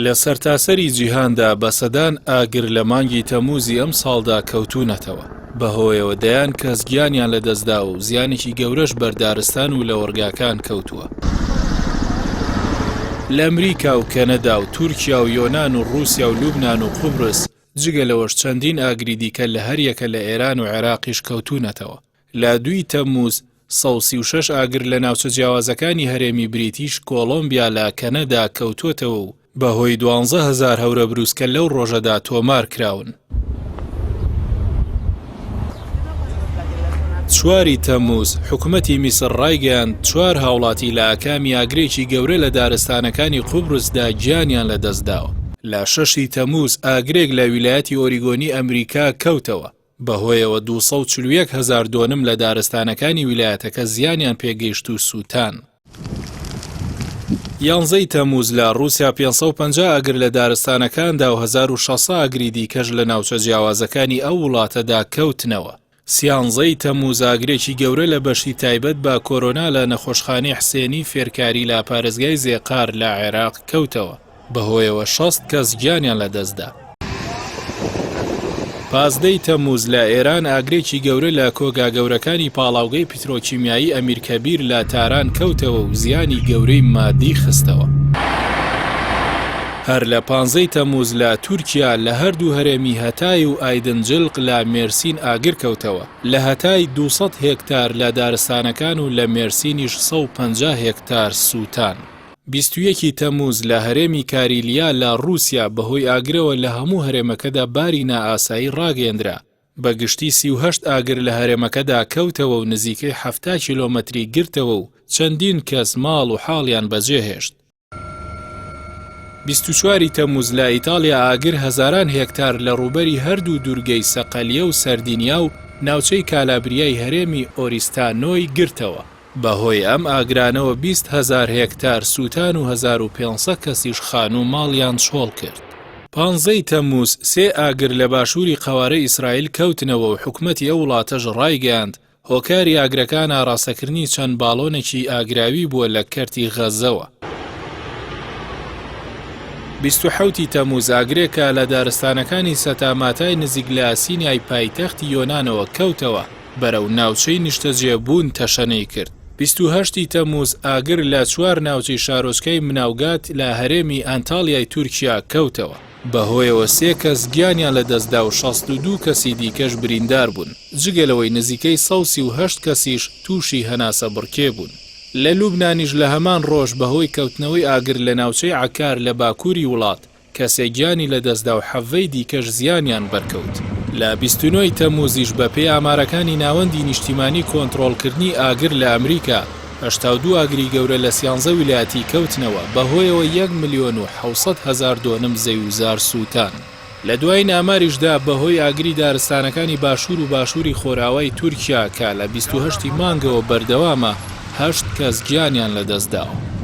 لە سەرتاسەری جیهاندا بە سەدان ئاگر لە مانگی تەمووزی ئەمساڵدا کەوتوونەتەوە، بەهۆیەوە دەیان کەس گیانیان لەدەستدا و زیانێکی گەورەش بەر دارستان و لەوەڕگاکان کەوتووە. لە ئەمریکا و کەنەدا و تورکیا و یۆنان و ڕووسیا و لوبنان و قوبرس، جگە لەوەش چەندین ئاگری دیکە لە هەریەکە لە ئێران و عێراقیش کەوتوونەتەوە. لە دووی تەمموز، 136 ئاگر لە ناوچە جیاوازەکانی هەرێمی بریتیش کۆڵۆمبیا لە کەنەدا کەوتووەتەوە و بەهۆی 12 هەزار هەورەبروسکە لەو ڕۆژەدا تۆمار کراون. چواری تەمموز، حکومەتی میسر ڕایگەیاند، چوار هاوڵاتی لە ئاکامی ئاگرێکی گەورە لە دارستانەکانی قوبرسدا گیانیان لەدەستداوە. لە شەشی تەمووز ئاگرێک لە ویلایەتی ئۆریگۆنی ئەمریکا کەوتەوە، بەهۆیەوە 241 هەزار دۆنم لە دارستانەکانی ویلایەتەکە زیانیان پێگەیشت و سووتان. یانزەی تەمووز لە ڕووسیا 550 ئاگر لە دارستانەکاندا و 1600 ئاگری دیکەش لە ناوچە جیاوازەکانی ئەو وڵاتەدا کەوتنەوە. سیانزەی تەمووز ئاگرێکی گەورە لە بەشی تایبەت بە کۆرۆنا لە نەخۆشخانەی حسێنی فێرکاری لە پارێزگای زێقار لە عێراق کەوتەوە، بەهۆیەوە 60 کەس گیانیان لەدەستدا. پازدەی تەمووز لە ئێران ئاگرێکی گەورە لە کۆگا گەورەکانی پاڵاوگەی پترۆکیمیایی ئەمیرکەبیر لە تاران کەوتەوە و زیانی گەورەی مادی خستەوە. هەر لە پانزەی تەمووز لە تورکیا لە هەردوو هەرێمی هەتای و ئایدنجلق لە مێرسین ئاگر کەوتەوە، لە هەتای 200 هێکتار لە دارستانەکان و لە مێرسینیش 150 هێکتار سووتان. 21 ی تەمووز لە هەرێمی کاریلیا لە ڕووسیا بەهۆی ئاگرەوە لە هەموو هەرێمەکەدا باری نائاسایی ڕاگەیەندرا، بە گشتی 38 ئاگر لە هەرێمەکەدا کەوتەوە و نزیکەی 70 کیلۆمەتری گرتەوە و چەندین کەس ماڵ و حاڵیان بەجێهێشت. 24 ی تەمموز لە ئیتاڵیا ئاگر هەزاران هێکتار لە ڕووبەری هەردوو دوورگەی سەقەلیە و سەردینیا و ناوچەی کالابریای هەرێمی ئۆریستانۆی گرتەوە. بەهۆی ئەم ئاگرانەوە 20 هەزار هێکتار سووتان و 1500 کەسیش خانوو و ماڵیان چۆڵ کرد. پانزەی تەمموز سێ ئاگر لە باشووری قەوارەی ئیسرائیل کەوتنەوە و حکومەتی ئەو وڵاتەش ڕایگەیاند، هۆکاری ئاگرەکان ئاڕاستەکردنی چەند باڵۆنێکی ئاگراوی بووە لە کەرتی غەززەوە. 27 ی تەمووز ئاگرێکە لە دارستانەکانی سەتاماتای نزیک لە ئەسینای پایتەختی یۆنانەوە کەوتەوە، بەرەو ناوچەی نیشتەجێبوون تەشەنەی کرد. 28 ی تەمووز ئاگر لە چوار ناوچەی شارۆچکەی مناوگات لە هەرێمی ئانتاڵیای تورکیا کەوتەوە. بەهۆیەوە سێ کەس گیانیان لەدەستدا و 62 کەسی دیکەش بریندار بوون، جگە لەوەی نزیکەی 138 کەسیش تووشی هەناسەبڕکێ بوون. لە لوبنانیش لە هەمان ڕۆژ بەهۆی کەوتنەوەی ئاگر لە ناوچەی عەکار لە باکووری وڵات، کەسێک گیانی لەدەستدا و حەڤەی دیکەش زیانیان بەرکەوت. لە 29 ی تەمموزیش بەپێی ئامارەکانی ناوەندی نیشتیمانی کۆنتڕۆڵکردنی ئاگر لە ئەمریکا، 82 ئاگری گەورە لە سیانزە ویلایەتی کەوتنەوە، بەهۆیەوە یەک ملیۆن و 700 هەزار دۆنم زەویوزار سووتان. لە دوایین ئاماریشدا بەهۆی ئاگری دارستانەکانی باشوور و باشووری خۆرئاوای تورکیا کە لە 28 ی مانگەوە بەردەوامە، هەشت کەس گیانیان لەدەستداوە.